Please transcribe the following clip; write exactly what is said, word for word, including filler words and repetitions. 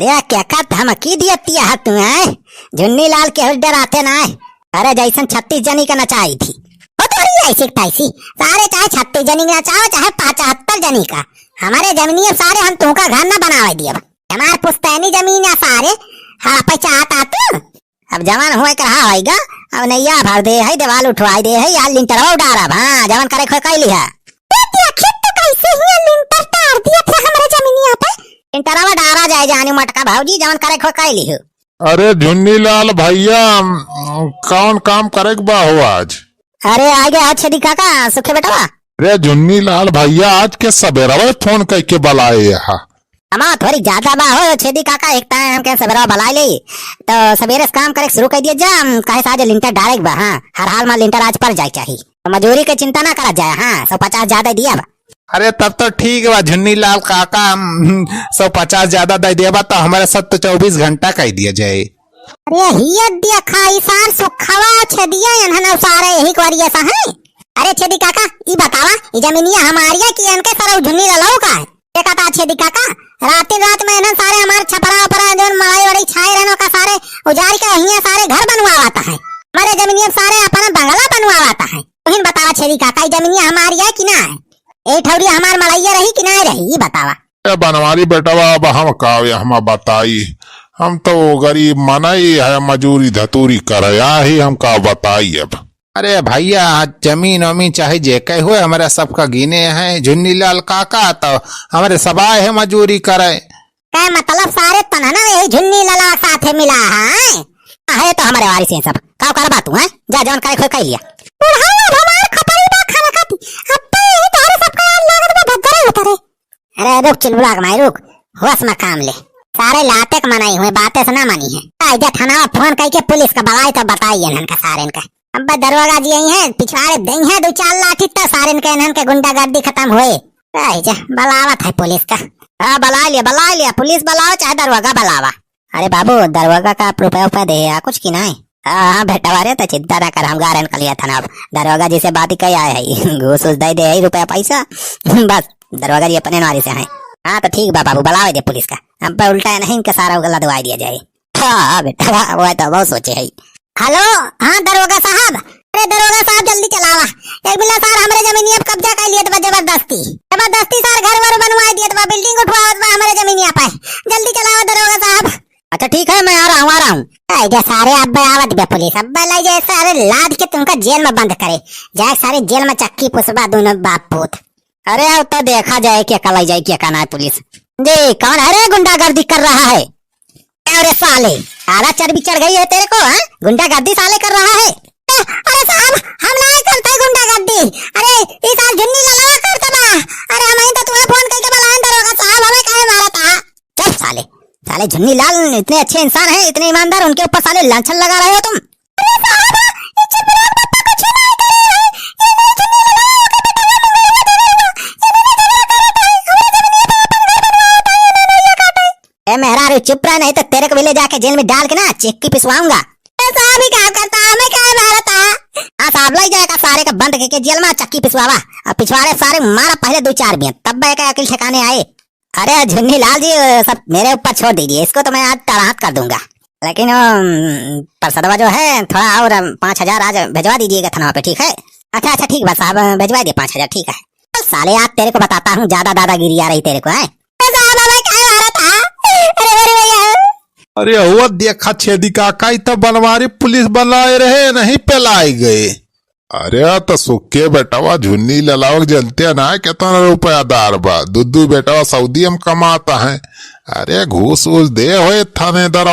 देख के का धमकी दिया तिया है तू, हैं? झुन्नी लाल के डराते ना है। अरे जैसन छत्तीस जनी का नचाई थी। ओ तो अरे ऐसी तैसी। सारे चाहे छत्तीस जनी का नचाओ, चाहे पचहत्तर जनी का। हमारे जमीनिया सारे हम तुमका घर ना बनावे दियब। हमार पुश्तैनी जमीन है सारे। हाँ, पैसा आता तू। अब जवान होए के रहा होइगा, अब नैया भर दे है, देवाल उठवाई दे है, यार लिंटरवा डारब, हाँ, जवन करे खोए कैली है। ए, देखी तो कैसे ही लिंटर डार दिया था हमरे जमीनिया पे। लिंटरवा डारा जाए जानी मटका भौजी, जवन करे खोए कैली हो। अरे झुन्नी लाल भैया, कौन काम करे के बा हो आज? अरे आ गया है छेदी काका, सुखे बेटवा। अरे झुन्नी लाल भैया, आज के सबेरवा फोन करके बुलाए हा। हमा थोड़ी ज्यादा बा हो छेदी काका, एक टाइम हमके सबेरवा बुलाए ले, तो सबेरे से काम करे शुरू कर दिया जा, हम काहे से आज लिंटर डारे के बा, हाँ, हर हाल में लिंटर आज पड़ जाए चाहिए, तो मजूरी के चिंता ना करा जाए, हाँ, सौ पचास ज्यादा दिया बा। अरे तब तो ठीक बा झुन्नी लाल काका, हम सौ पचास ज्यादा दे देबा तो हमारे साथ तो चउबीस घंटा कह दिया जाए। अरे हिया देखा, ई सार सुखवा छेदिया एनहन सारे यही करिया सा है। अरे छेदी काका, ई बतावा, ई जमीनिया हमारिया कि एनके सारे झुन्नी ललाओ का है? देखा था छेदी काका, रात दिन रात में एनहन सारे हमार छपरा उपरा जोन मड़ई वड़ई छाए रहनो का सारे उजाड़ के हिया सारे घर बनवावत है। हमारे जमीनिया सारे अपना बंगला बनवावत है। तुहिन बतावा छेदी काका, ई जमीनिया हमारिया कि ना है? ए ठौरी हमार मड़ैया रही कि ना रही, ई बतावा। ए बनवारी बेटवा, अब हम का हम बताई, हम तो गरीब मनई है, मजूरी धतूरी करे आही, हम का बताई अब। अरे भैया, जमीन वमीन चाहे जे कहे हुए, हमारे सबका गिने हैं झुन्नी लाल काका, तो हमारे सब आए हैं मजूरी करे। का मतलब सारे तनहना यही झुन्नी लाला साथे मिला है? है तो हमारे वारिस हैं सब, का करबा तू, हैं? जा जवन करे खोए कह लिया। बुढ़ावा अब हमार खपरी बा खाना खाती, अब तो यही तोहरे सबका याद लागत बा भद्दरे उतरे। अरे रुक चुलबुला के माई रुक, होश में काम ले। सारे लाते के मनाई हुए, बातें से ना मानी है। आई जा थाना फोन करके पुलिस का बुलाई तो बताइए इनका सारे इनका। अब दरोगा जी आई हैं, पिछवाड़े दई हैं दो चार लाठी तो सारे इनके इन्हन के गुंडागर्दी खत्म हुए। आई जा बुलावत है पुलिस का। हाँ बुला लिया, बुला लिया, पुलिस बुलाओ चाहे दरोगा बुलावा। अरे बाबू दरोगा का आप रुपया उपया दे या कुछ कि नहीं? हाँ, हाँ, बेटवा रे, तो चिंता ना कर, हम गारन कर लिया था ना। अब दरोगा जी से बात ही कही आए है, घूस उस दे दे है रुपया पैसा, बस दरोगा जी अपने नारी से हैं। हाँ, तो ठीक बा बाबू, बुलावे दे पुलिस का। अब उल्टा नहीं इनका सारा उगला दवाई दिया जाए। हाँ, हाँ, बेटा, हाँ, वो तो बहुत सोचे है। हेलो, हाँ, दरोगा साहब। अरे, दरोगा साहब, जल्दी चलावा। एक मिला सार हमरे जमीनिया पे कब्जा कर लिया था जबरदस्ती। जबरदस्ती सार घर वर बनवा दिया था, building उठवा था हमरे जमीनिया पे। जल्दी चलावा, दरोगा साहब। अच्छा ठीक है, मैं आ रहा हूँ, आ रहा हूँ। ऐ जे सारे अब आवत बे पुलिस, अब ले जाए सारे लाद के तुमका जेल में बंद करे। जाए सारे जेल में चक्की पुसबा दोनों बाप पूत। अरे अब तो देखा जाए के का ले जाए के का ना पुलिस। जी कौन है रे गुंडागर्दी कर रहा है? अरे साले, आधा चर्बी चढ़ गई है तेरे को, हैं? गुंडागर्दी साले कर रहा है। अरे साहब, हम ना करते गुंडागर्दी। अरे, ई सार झुन्नी ललावा करता बा। अरे, हम ही तो तुम्हें फोन करके बुलाए दरोगा साहब, हमें काहे मारा था? चल साले, साले झुन्नी लाल इतने अच्छे इंसान हैं, इतने ईमानदार, उनके ऊपर साले लांछन लगा रहे हो तुम। अरे साहब, ये चिपराग पप्पा कुछ नहीं करे हैं। ये नहीं झुन्नी ललावा के बेटा, ये मंगलवा दे रहे हो। ये नहीं झगड़ा करे थे, हमारे जमीन पे अपन घर बनवाओ, ताकि ये ना, ना ये काटे। ए मेहरारू, चुप रह, नहीं तो तेरे को भी ले जाके जेल में डाल के ना चक्की पिसवाऊंगा। ए साहब, ई का करता? हमें काहे मारता? हाँ साहब, ले जाएगा सारे का बंद करके जेल में, चक्की पिसवावा। अब पिछवाड़े सारे मारा पहले दो चार बियन, तब बे का अकिल ठिकाने आए। अरे झुन्नी लाल जी, सब मेरे ऊपर छोड़ दीजिए, इसको तो मैं आज तड़ात कर दूंगा। लेकिन वो, अम, परसदवा जो है, थोड़ा और, अम, पाँच हजार आज भिजवा दीजिएगा थाना पे, ठीक है? अच्छा, अच्छा, ठीक बा साहब, भिजवा दिए पाँच हजार, ठीक है। साले, आज तेरे को बताता हूँ, ज्यादा दादागिरी आ रही तेरे को, हैं? ए साहब, हमें काहे मारा था? अरे, अरे भैया। अरे, हुआ देखा छेदी काका, ई तो बनवारी पुलिस बनाए रहे, नहीं पेलाई गए। अरे, तो सुक्के बेटवा झुन्नी ललावक जनते ना, कितना रुपया दार बा। दुद्दू बेटवा सऊदी में कमाता है। अरे, घूस वूस दे होए थानेदार।